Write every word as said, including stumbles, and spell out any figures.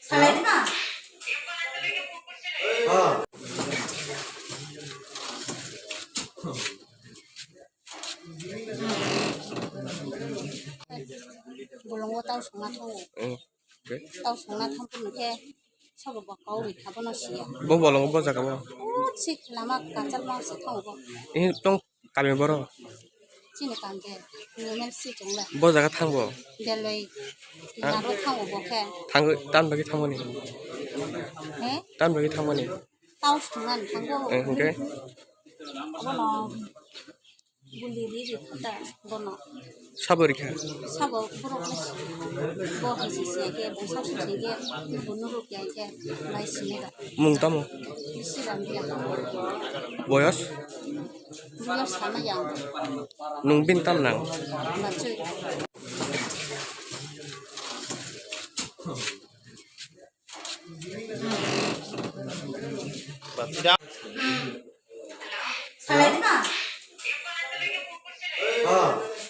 Tray dal. Bolongo tau songna thango. Oh, okay. Tau songna thang phuru khe sabo ba kau ri kha bono siya. Bo bolongo bo jaga bo? Oh, si lama kachar ma se thango bo. Eh, tong kami boro? Chini kangke, M L C chongle. Bo jaga thango? Deloi, ha? Naro thango bo khe. Thango, tan bagi thango ni? He? Tan bagi thango ni? Tau songna ni thango. Eh, okay. Abono. Buli ri ri kha ta bono. Sabo ri kha? Sabo borok le bo hai se se ke, bo sa su se ke, bo nuruk ya ke, bai sini da. Mung tamo? Bisi ram ya. Boyos? Boyos sama yang. Nung bin tam nang? Bachoi.